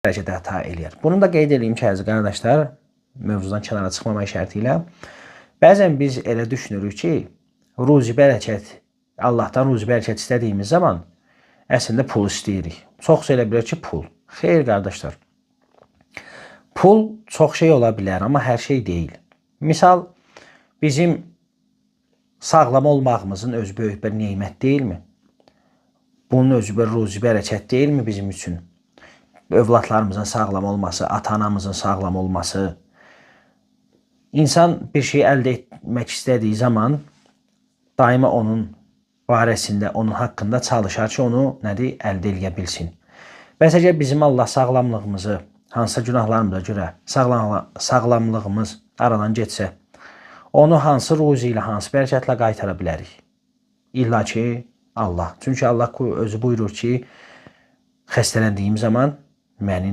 Bərəkət əta eləyər. Bunu da qeyd edeyim ki, əziz qardaşlar, mövzudan kənara çıxmamaq şərti ilə, bəzən biz elə düşünürük ki, ruzi bərəkət, Allahdan ruzi bərəkət istədiyimiz zaman əslində pul istəyirik. Çoxsa elə bilir ki, pul. Xeyr, qardaşlar. Pul çox şey ola bilər, amma hər şey deyil. Misal, bizim sağlam olmağımızın özü böyük bir nemət deyilmi? Bunun özü bir ruzi bərəkət deyilmi bizim üçün? Övladlarımızın sağlam olması, ata-anamızın sağlam olması. İnsan bir şey əldə etmək istədiyi zaman daima onun barəsində, onun haqqında çalışar ki, onu nədir, əldə eləyə bilsin. Bəs əgər bizim Allah sağlamlığımızı, hansısa günahlarımıza görə sağlamlığımız aradan getsə, onu hansı ruzi ilə, hansı bərəkətlə qaytara bilərik? İlla ki, Allah. Çünki Allah özü buyurur ki, xəstələndiyim zaman məni